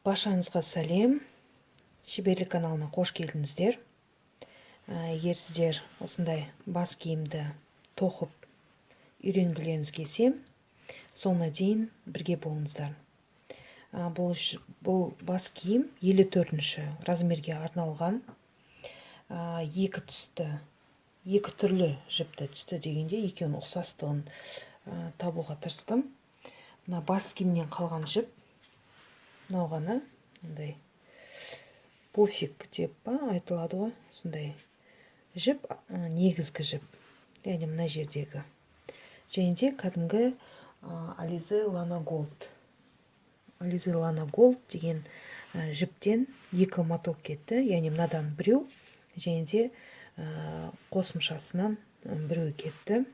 Баршаңызға сәлем. Шеберлік каналына қош келдіңіздер. Егер сіздер осындай бас киімді тоқып үйренгілеріңіз келсе, соңына дейін бірге болыңыздар. Бұл бас киім 54 размерге арналған. Екі түсті, екі түрлі жіпті түсті дегенде екеуінің ұқсастығын табуға тырыстым. Мына бас киімнен қалған жіп мынау ғана, мындай пуфик деп па айтылады ғой, сондай жіп, негізгі жіп, яғни мына жердегі. Және де кәдімгі Alize Lana Gold. Alize Lana Gold деген жіптен екі моток кетті, яғни мынадан біреу, және де қосымшасынан біреу кетті.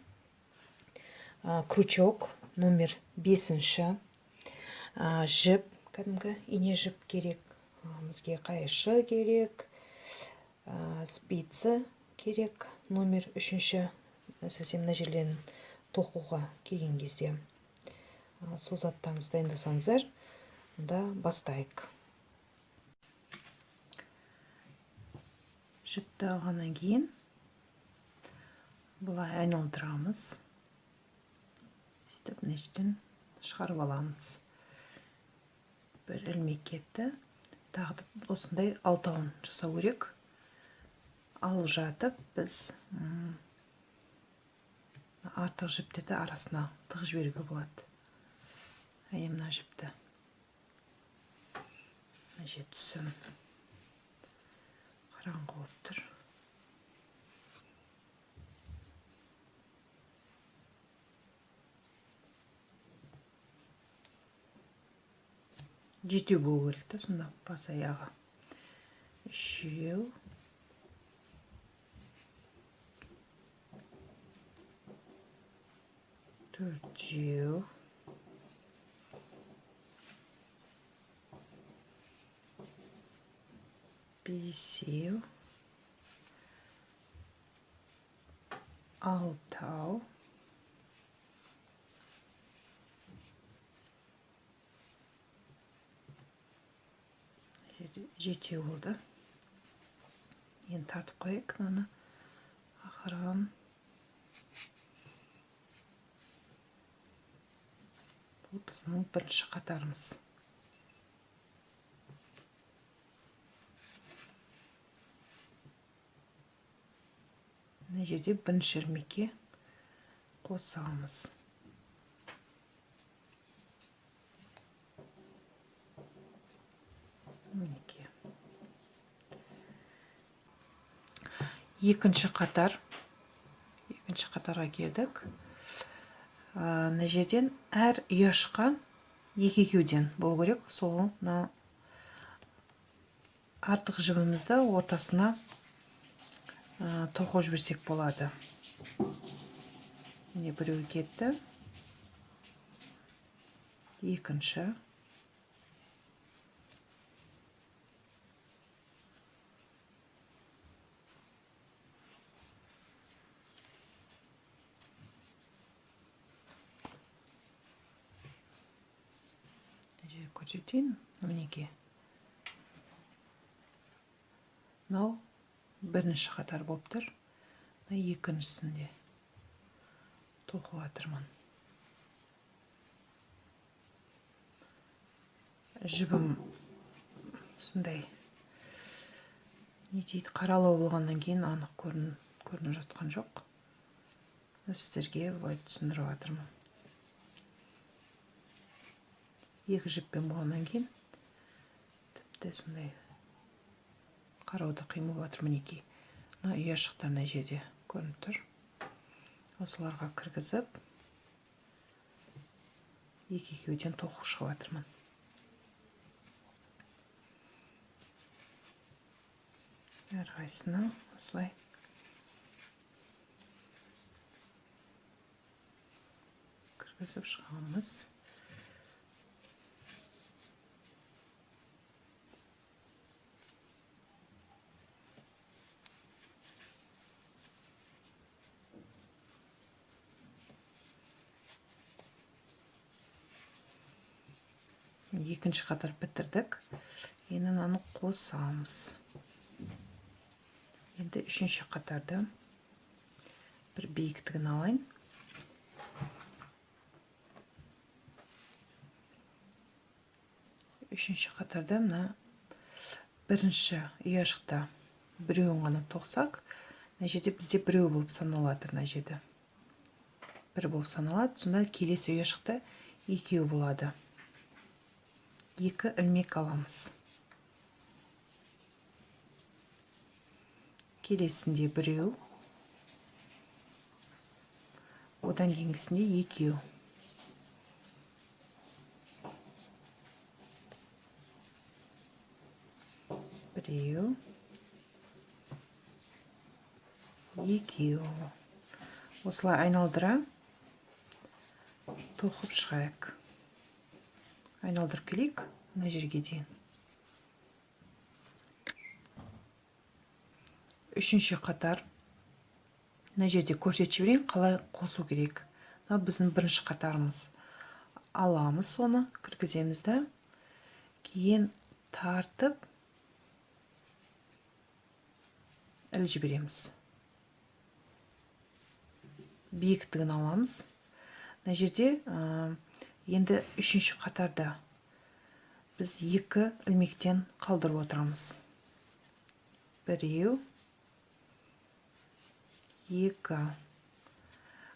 Крючок номер 5-ші, жіп, кәдімгі ине жіп керек, бізге қайшы керек, спицы керек, номер 3-ші, әсіресе мына жерлерін тоқуға келген кезде. Сол заттарыңызды дайындасаңыздар, онда бастайық. Жіпті алғаннан кейін былай айналдырамыз. Сөйтіп мына жерден шығарып аламыз. Бір ілмек кетті. Тағы да осындай алтауын жасау керек. Алып жатып біз артық жіптерді арасына тығып жіберуге болады. Әне мына жіпті. Мына жер түсім қараңғы болып тұр. Жетеу болу керек та сонда бас аяғы. Үшеу. Төртеу. Бесеу. Алтау. Жетеу болды. Енді тартып қояйық мынаны ақырын. Бұл біздің бірінші қатарымыз. Мына жерде бірінші ілмекке қосамыз. Мінекей. Екінші қатар. Екінші қатарға келдік. Мына жерден әр ұяшыққа екі екеуден болу керек. Сол мына артық жібімізді ортасына тоқып жіберсек болады. Міне біреуі кетті. Екінші. Көрсетейін. Мінекей. Мынау бірінші қатар болып тұр. Мына екіншісінде тоқып жатырмын. Жібім осындай не дейді, қаралау болғаннан кейін анық көрініп жатқан жоқ. Сіздерге былай түсіндіріп жатырмын. Екі жіппен болғаннан кейін тіпті сондай қарауда қиын болып жатыр. Мінекей мына ұяшықтар мына жерде көрініп тұр. Осыларға кіргізіп екі екеуден тоқып шығып жатырмын. Әрқайсысына осылай кіргізіп шығамыз. Екінші қатар бітірдік. Енді мынаны қосамыз. Енді үшінші қатарды бір биіктігін алайын. Үшінші қатарда мына бірінші ұяшықта біреуін ғана тоқсақ, мына жерде бізде біреу болып саналады, мына жерде бір болып саналады. Сонда келесі ұяшықта екеу болады. Екі ілмек аламыз. Келесінде біреу, одан кейінгісінде екеу. Біреу, екеу. Осылай айналдыра тоқып шығайық. Айналдырып келейік мына жерге дейін. Үшінші қатар. Мына жерде көрсетіп жіберейін, қалай қосу керек. Мына біздің бірінші қатарымыз. Аламыз соны, кіргіземіз да, кейін тартып іліп жібереміз. Биіктігін аламыз. Мына жерде енді үшінші қатарда біз екі ілмектен қалдырып отырамыз. Біреу, екі.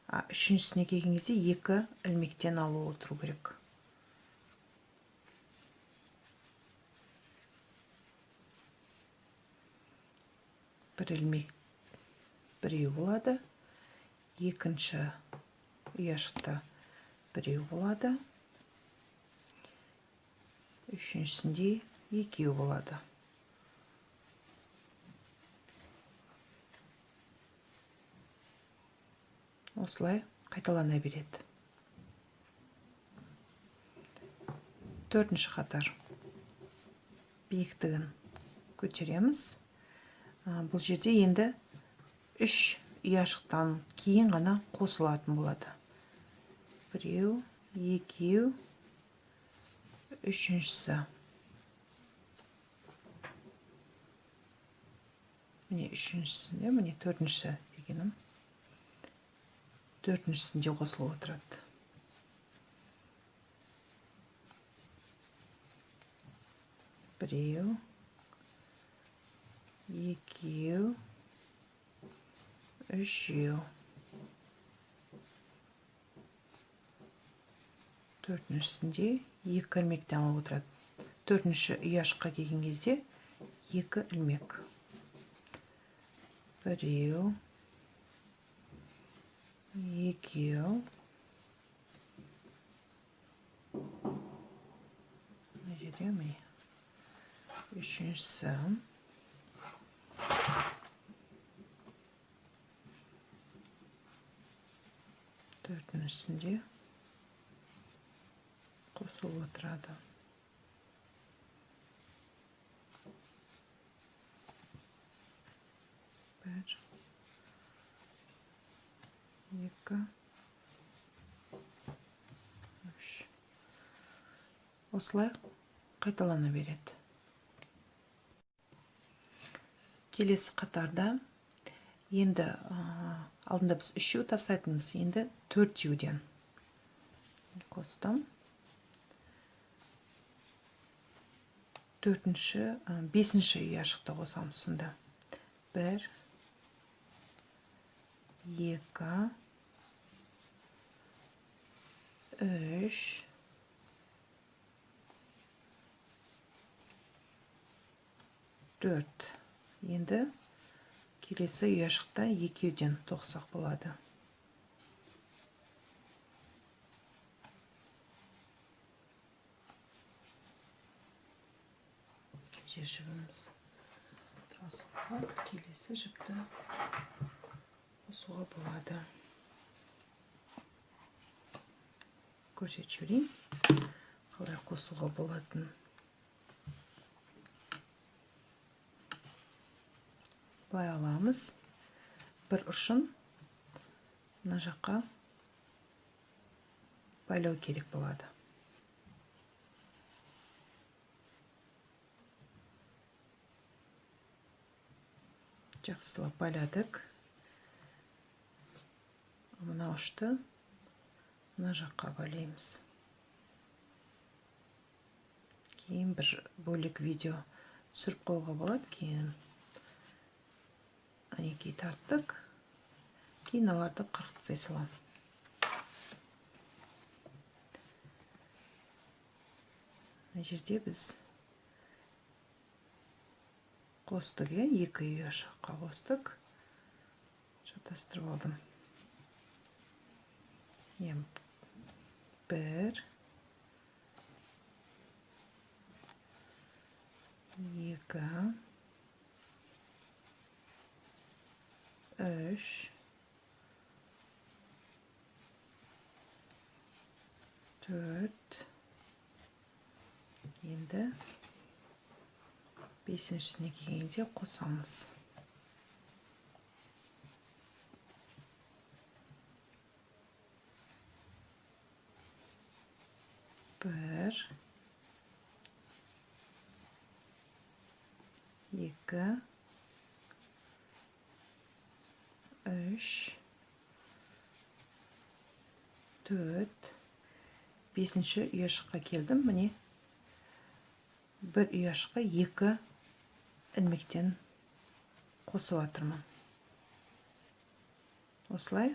Үшіншісіне келген кезде екі ілмектен алып отыру керек. Бір ілмек біреу болады, екінші ұяшықта біреу болады, үшіншісінде екеу болады. Осылай қайталана береді. Төртінші қатар. Биіктігін көтереміз. Бұл жерде енді үш ұяшықтан кейін ғана қосылатын болады. Біреу, екеу, үшіншісі. Міне үшіншісінде, міне төртіншісі дегенім. Төртіншісінде қосылып отырады. Біреу, екеу, үшеу. Төртіншісінде екі ілмектен алып отырады. Төртінші ұяшыққа келген кезде екі ілмек. Біреу, екеу. Мына жерде міне үшіншісі. Төртіншісінде қосылып отырады. Бір, екі, үш. Осылай қайталана береді. Келесі қатарда енді алдында біз үшеу тастайтынбыз, енді төртеуден қостым. Төртінші, бесінші ұяшықты қосамыз сонда. Бір, екі, үш, төрт. Енді келесі ұяшықта екеуден тоқсақ болады. Жер жібіміз тасып қалды. Келесі жіпті қосуға болады. Көрсетіп жіберейін қалай қосуға болатынын. Былай аламыз. Бір ұшын мына жаққа байлау керек болады. Жақсылап байладық. Мына ұшты мына жаққа байлаймыз. Кейін бір бөлек видео түсіріп қоюға болады. Кейін әнекей тарттық. Кейін аларды қырқып тастай саламын. Мына жерде біз қостық, иә, екі ұяшыққа қостық. Шатастырып алдым. Иә, 1, 2, 3, 4, енді 5-шісіне келгенде қосамыз. 1, 2, 3, 4, 5-ші ұяшыққа келдім. Міне бір ұяшыққа 2 ілмектен қосып жатырмын. Осылай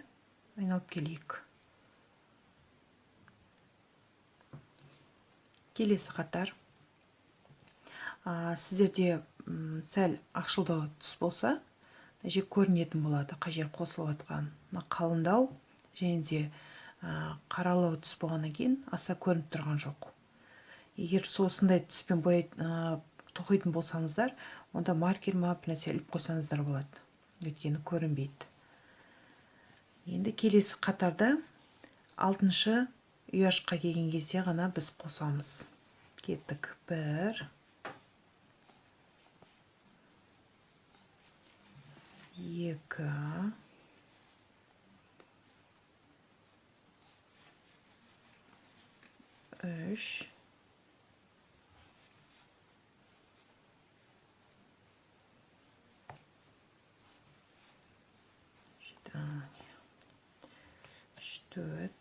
айналып келейік. Келесі қатар. Сіздерде сәл ақшылдау түс болса, мына жер көрінетін болады, қай жер қосылып жатқан. Мына қалыңдау және де қаралау түс болғаннан кейін аса көрініп тұрған жоқ. Егер осындай түспен тоқитын болсаңыздар, онда маркер ма бір нәрсе іліп қойсаңыздар болады, өйткені көрінбейді. Енді келесі қатарда 6-шы ұяшыққа келген кезде ғана біз қосамыз. Кеттік. 1, 2, 3, 4,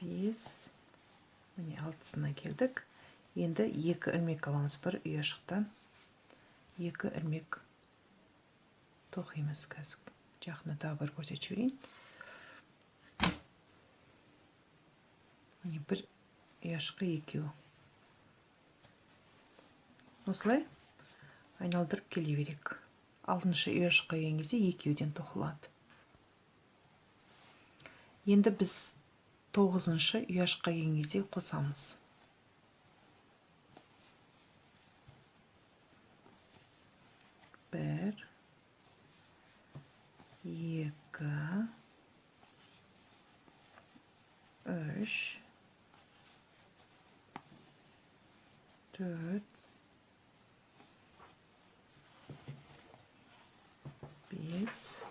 5, міне 6-сына келдік. Енді 2 ілмек аламыз, бір ұяшықтан 2 ілмек тоқимыз. Қазір жақында тағы бір көрсетіп жіберейін. Міне бір ұяшыққа 2. Осылай айналдырып келе берейік. 6-шы ұяшыққа келген кезде 2-ден тоқылады. Енді біз 9-шы ұяшыққа келген кезде қосамыз. 1, 2, 3, 4, 5,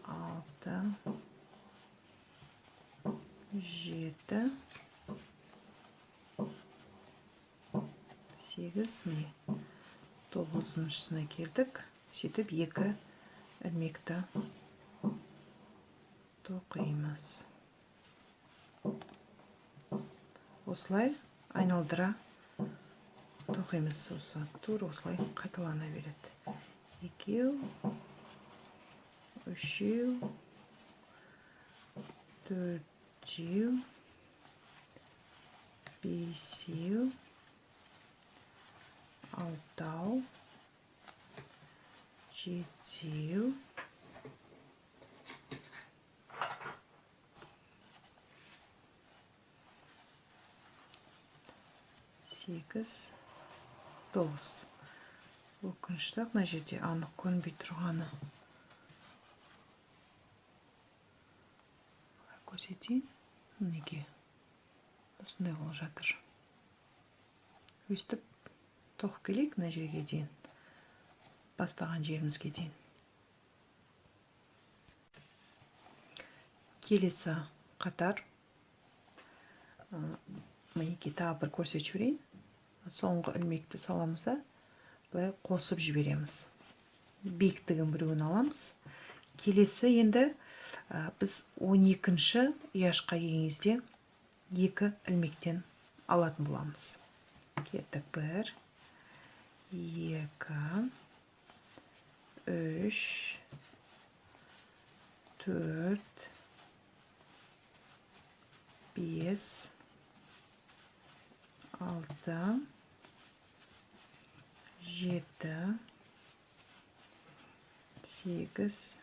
6, 7, 8, міне 9-шысына келдік. Сөйтіп 2 ілмекті тоқимыз. Осылай айналдыра тоқимыз. Осы тура осылай қайталана береді. 2, 3, 4, 5, 6, 7, 8, 9. Өкінішті, мына жерде анық көрінбей тұрғаны. Көрсетейін. Мінекей осындай болып жатыр. Өстіп тоқып келейік мына жерге дейін, бастаған жерімізге дейін. Келесі қатар Мінекей, тағы бір көрсетіп жіберейін. Соңғы ілмекті саламыз да, былай қосып жібереміз. Биіктігін біреуін аламыз. Келесі енді біз 12-ші ұяшқа келген кезде 2 ілмектен алатын боламыз. Кеттік. 1, 2, 3, 4, 5, 6, 7, 8,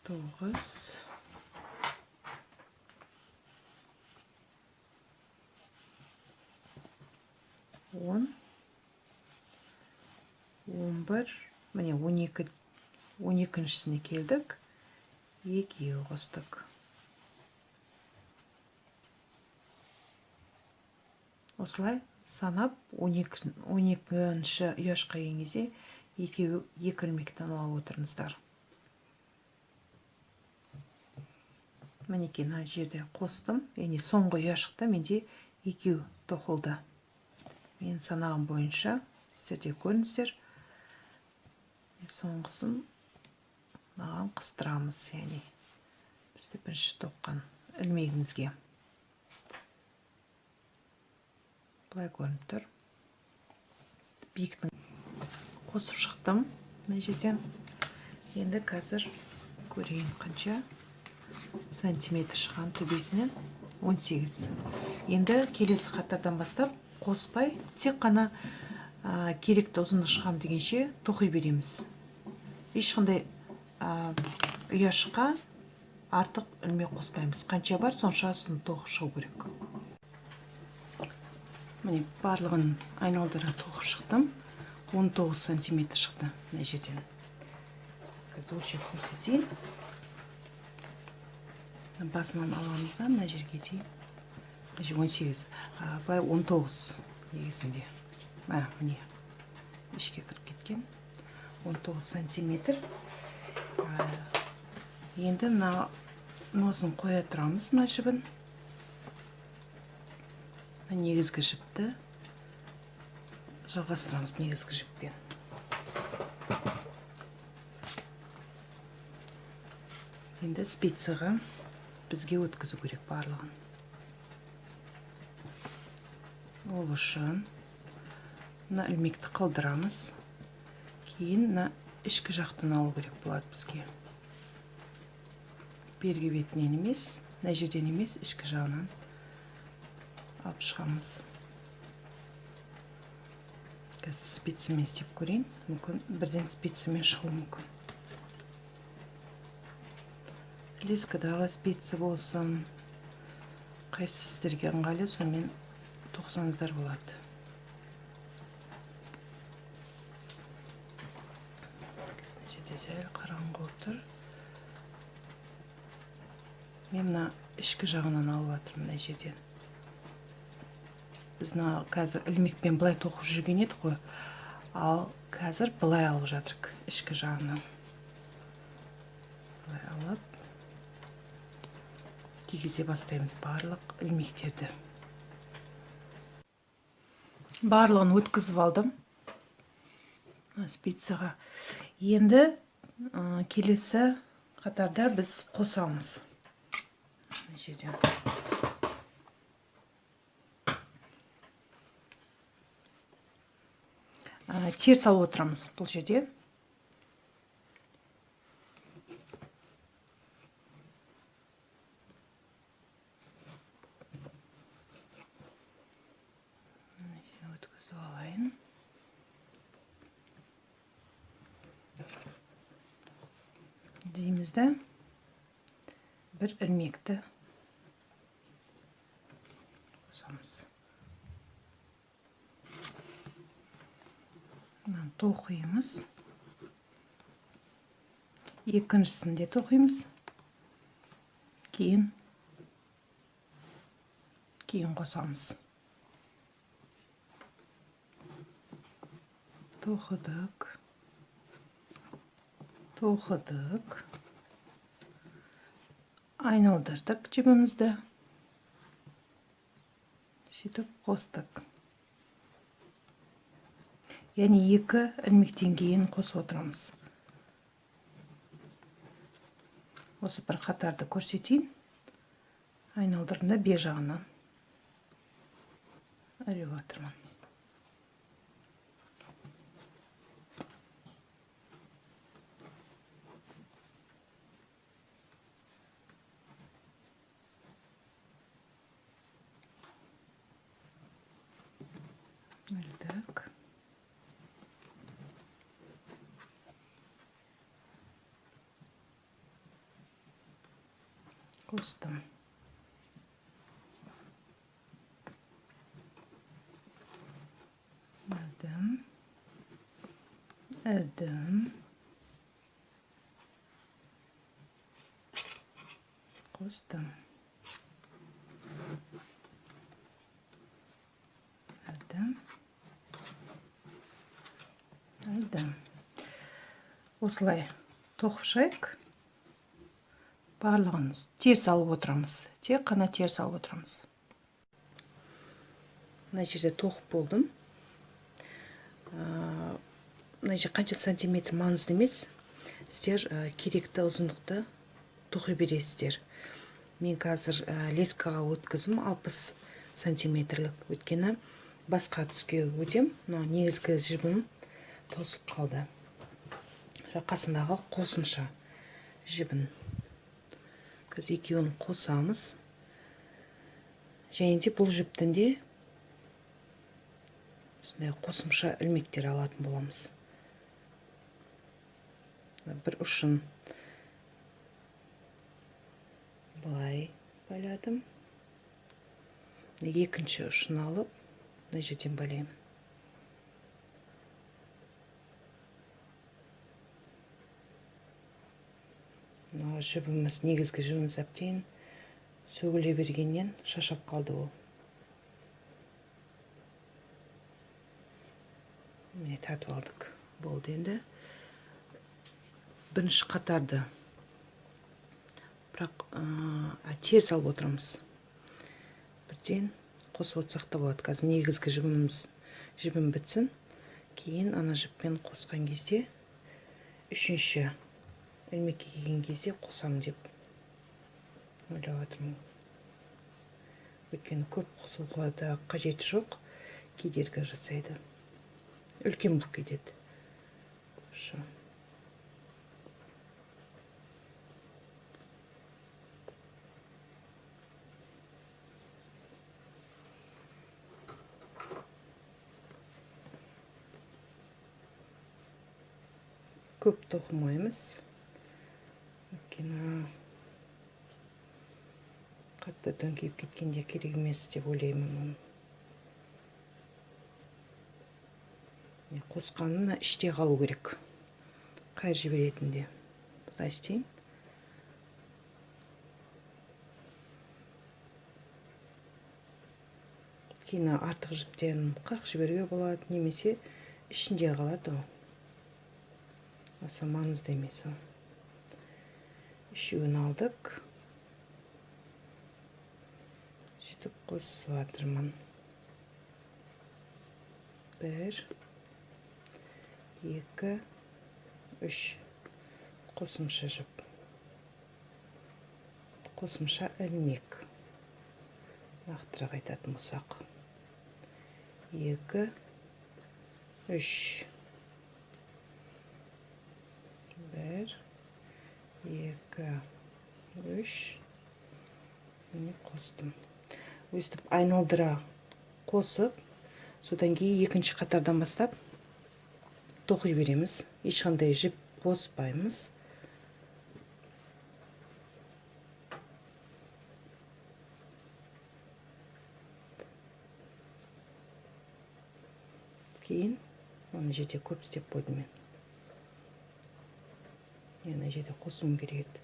9, 10, 11, міне 12, 12-шісіне келдік, 2-ге қостық. Осылай санап 12-ші ұяшқа келген кезде екі ілмектен алып отырыңыздар. Мінекей, мына жерде қостым. Яғни соңғы ұяшықта менде екеу тоқылды. Мен санағым бойынша сіздер де көріңіздер. Соңғысын мынаған қыстырамыз, яғни бізде бірінші тоққан ілмегімізге. Былай көрініп тұр. Биіктің қосып шықтым мына жерден. Енді қазір көрейін қанша сантиметр шыққан төбесінен. 18. Енді келесі қатардан бастап қоспай тек қана керекті ұзындық шығам дегенше тоқи береміз. Ешқандай ұяшыққа артық ілмек қоспаймыз. Қанша бар, сонша ұзын тоқып шығу керек. Міне, барлығын айналдыра тоқып шықтым. 19 сантиметр шықты мына жерден. Қазір өлшеп көрсетейін. Басынан аламыз да мына жерге дейін. Мына жер 18, былай 19 негізінде. Міне, ішке кіріп кеткен. 19 сантиметр. Енді мына носын қоя тұрамыз, мына жібін. Негізгі жіпті жалғастырамыз негізгі жіппен. Енді спицаға бізге өткізу керек барлығын. Ол үшін мына ілмекті қалдырамыз. Кейін мына ішкі жақтан алу керек болады бізге. Бергі бетінен емес, мына жерден емес, ішкі жағынан алып шығамыз. Қазір спицамен істеп көрейін. Мүмкін бірден спицамен шығуы мүмкін. Лескадағы спица болсын, қайсы сіздерге ыңғайлы, сонымен тоқсаңыздар болады. Қазір мына жерде сәл қараңғы болып тұр. Мен мына ішкі жағынан алып жатырмын мына жерден. Біз мына қазір ілмекпен былай тоқып жүрген едік қой, ал қазір былай алып жатырық ішкі жағынан. Былай алып кигізе бастаймыз барлық ілмектерді. Барлығын өткізіп алдым мына спицаға. Енді келесі қатарда біз қосамыз. Мына жерден теріс алып отырамыз бұл жерде. Өткізіп алайын. Дейміз да бір ілмекті қосамыз. Мынаны тоқимыз. Екіншісін де тоқимыз. Кейін қосамыз. Тоқыдық. Тоқыдық. Айналдырдық жібімізді. Сөйтіп қостық. Яғни екі ілмектен кейін қосып отырамыз. Осы бір қатарды көрсетейін. Айналдырдым да бер жағынан іліп жатырмын. Ілдік. Қостым. Ілдім. Ілдім. Қостым. Ілдім. Ілдім. Осылай тоқып шығайық. Барлығын теріс алып отырамыз. Тек қана теріс алып отырамыз. Мына жерде тоқып болдым. Мына жер қанша сантиметр маңызды емес. Сіздер керекті ұзындықты тоқи бересіздер. Мен қазір лескаға өткізім 60 сантиметрлік. Өйткені басқа түске өтем. Мына негізгі жібім таусылып қалды. Қасындағы қосымша жібін. Қазір екеуін қосамыз. Және де бұл жіптің де осындай қосымша ілмектер алатын боламыз. Бір ұшын былай байладым. Екінші ұшын алып, мына жерден байлаймын. Мына жібіміз, негізгі жібіміз әбден сөгіле бергеннен шашап қалды ол. Міне тартып алдық. Болды енді. Бірінші қатарды бірақ теріс алып отырамыз. Бірден қосып отырсақ та болады. Қазір негізгі жібім бітсін. Кейін ана жіппен қосқан кезде үшінші ілмекке келген кезде қосам деп ойлап жатырмын. Өйткені көп қосуға да қажеті жоқ, кедергі жасайды. Үлкен болып кетеді. Шу. Көп тоқымаймыз. Өйткені қатты дөңкиіп кеткенде керек емес деп ойлаймын оны. Қосқанына іште қалу керек. Қайыр жіберетінде. Былай істейін. Кейін артық жіптерін қырқ жіберуге болады, немесе ішінде қалады ол. Аса маңызды емес ол. Үшеуін алдық. Сөйтіп қосып жатырмын. 1, 2, 3. Қосымша жіп. Қосымша ілмек. Нақтырақ айтатын болсақ. 2, 3. 1, 2, 3. Міне қостым. Өстіп айналдыра қосып, содан кейін екінші қатардан бастап тоқи береміз. Ешқандай жіп қоспаймыз. Кейін ана жерде көп істеп қойдым мен. Ана жерде қосуым керек еді.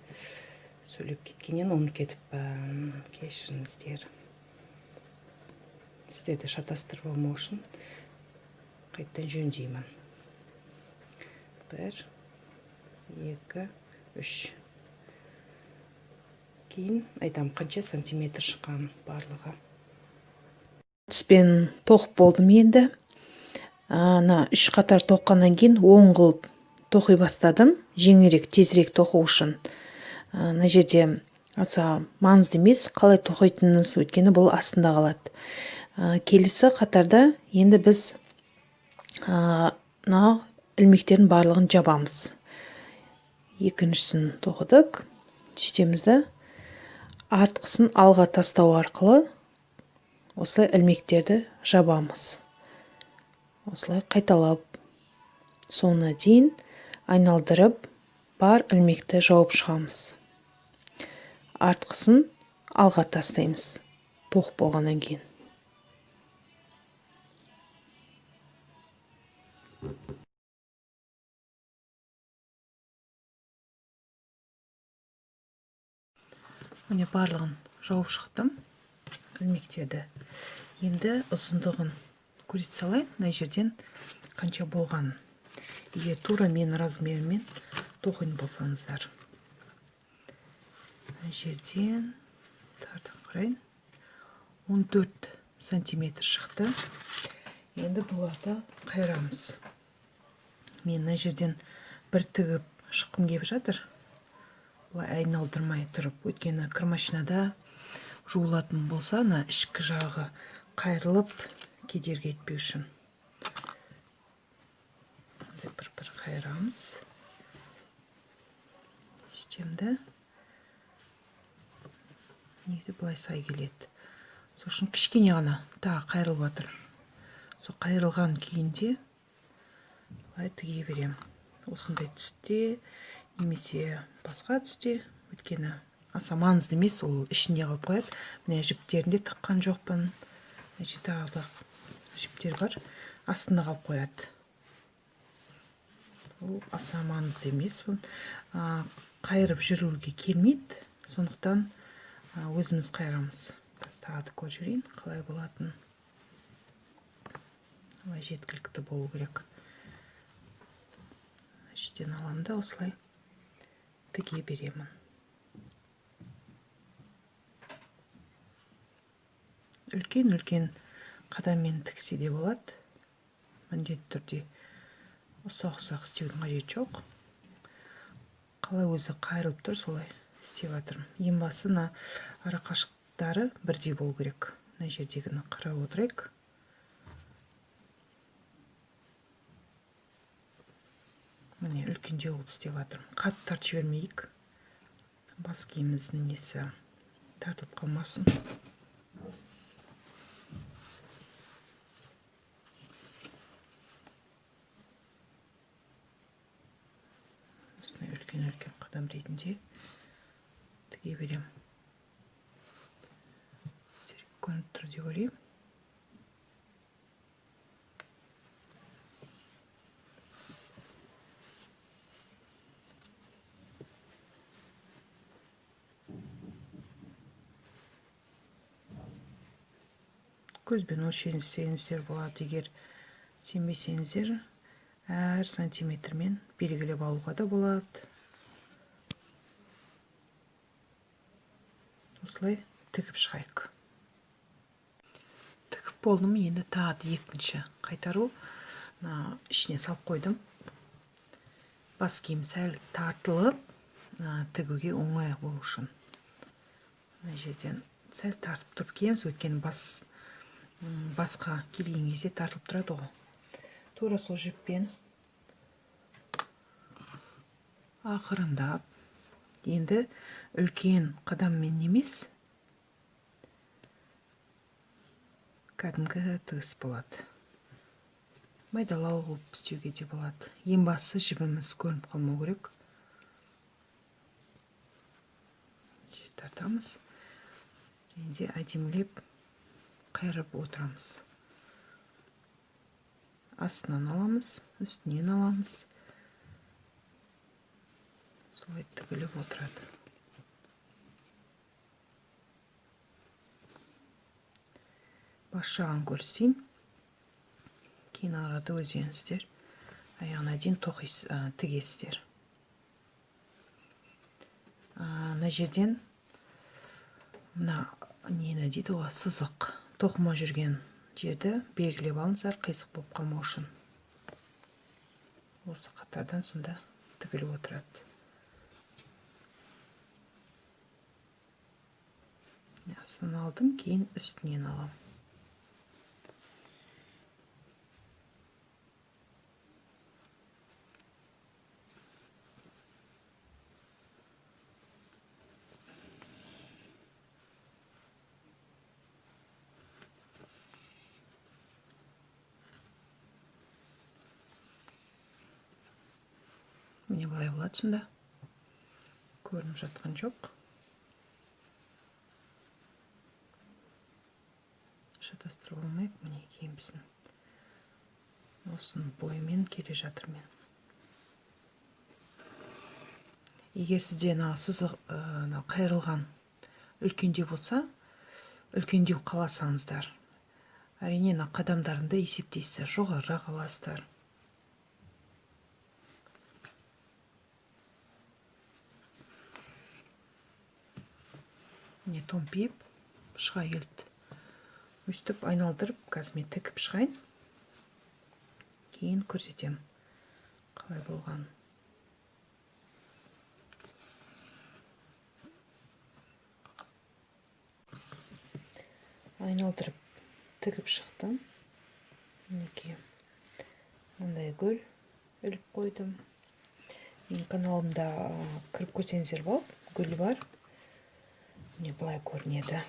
Сөйлеп кеткеннен ұмытып кетіппін. Кешіріңіздер. Сіздерді шатастырып алмау үшін қайтадан жөндеймін. 1, 2, 3. Кейін айтам қанша сантиметр шыққан барлығы. Түспен тоқып болдым енді. Ана 3 қатар тоққаннан кейін оң қылып тоқи бастадым, жеңілірек, тезірек тоқу үшін. Мына жерде аса маңызды емес қалай тоқитыныңыз, өйткені бұл астында қалады. Келесі қатарда енді біз мына ілмектердің барлығын жабамыз. Екіншісін тоқыдық, сөйтеміз де артқысын алға тастау арқылы осылай ілмектерді жабамыз. Осылай қайталап соңына дейін айналдырып бар ілмекті жауып шығамыз. Артқысын алға тастаймыз тоқып болғаннан кейін. Міне барлығын жауып шықтым ілмектерді. Енді ұзындығын көрсете салайын, мына жерден қанша болғанын. Егер тура менің размеріммен тоқитын болсаңыздар. Мына жерден тартып қарайын. 14 сантиметр шықты. Енді бұларды қайырамыз. Мен мына жерден бір тігіп шыққым келіп жатыр. Былай айналдырмай тұрып, өйткені кір машинада жуылатын болса, ана ішкі жағы қайырылып кедергі етпеу үшін. Мындай бір-бір қайырамыз. Сөйтемді. Негізі былай сай келеді. Сол үшін кішкене ғана тағы қайырылып жатыр. Сол қайырылған күйінде былай тіге беремін. Осындай түсте немесе басқа түсте, өйткені аса маңызды емес, ол ішінде қалып қояды. Міне жіптерін де тыққан жоқпын. Мына жерде тағы да жіптер бар, астында қалып қояды. Ол аса маңызды емес. Қайырып жүруге келмейді, сондықтан, өзіміз қайырамыз. Қазір тағы да көріп жіберейін қалай болатынын. Олай жеткілікті болу керек. Мына жерден аламын да осылай тіге беремін. Үлкен-үлкен қадаммен тіксе де болады. Міндетті түрде ұсақ-ұсақ істеудің қажеті жоқ. Қалай өзі қайырылып тұр, солай істеп жатырмын. Ең басы мына арақашықтары бірдей болу керек. Мына жердегіні қарап отырайық. Міне үлкендеу қылып істеп жатырмын. Қатты тартып жібермейік. Бас киіміміздің несі тартылып қалмасын. Осындай үлкен-үлкен қадам ретінде тіге беремін. Сіздерге көрініп тұр деп ойлаймын. Көзбен өлшенсеңіздер болады, егер сенбесеңіздер әр сантиметрмен белгілеп алуға да болады. Осылай тігіп шығайық. Тігіп болдым, енді тағы да екінші қайтару. Мына ішіне салып қойдым. Бас киім сәл тартылып, тігуге оңай болу үшін. Мына жерден сәл тартып тұрып киеміз, өйткені басқа келген кезде тартылып тұрады ғой. Тура сол жіппен ақырындап, енді үлкен қадаммен емес, кәдімгі тігіс болады. Майдалау қылып істеуге де болады. Ең бастысы жібіміз көрініп қалмау керек. Тартамыз. Енді әдемілеп қайырып отырамыз. Астынан аламыз, үстінен аламыз. Солай тігіліп отырады. Бас жағын көрсетейін. Кейін арада өздеріңіздер аяғына дейін тігесіздер. Мына жерден мына нені дейді ғой, сызық, тоқыма жүрген жерді белгілеп алыңыздар, қисық болып қалмау үшін. Осы қатардан сонда тігіліп отырады. Астынан алдым, кейін үстінен аламын. Міне былай болады сонда. Көрініп жатқан жоқ. Шатастырып алмайық, міне киімсін. Осының бойымен келе жатыр мен. Егер сізде мына сызық, мына қайырылған үлкендеу болса, үлкендеу қаласаңыздар, әрине мына қадамдарында есептейсіздер, жоғарырақ аласыздар. Міне томпиып шыға келді. Өстіп айналдырып, қазір мен тігіп шығайын. Кейін көрсетемін қалай болғанын. Айналдырып тігіп шықтым. Мінекей мындай гүл іліп қойдым. Менің каналымда кіріп көрсеңіздер болады, гүл бар. Міне былай көрінеді.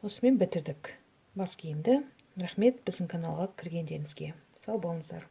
Осымен бітірдік бас киімді. Рахмет біздің каналға кіргендеріңізге. Сау болыңыздар.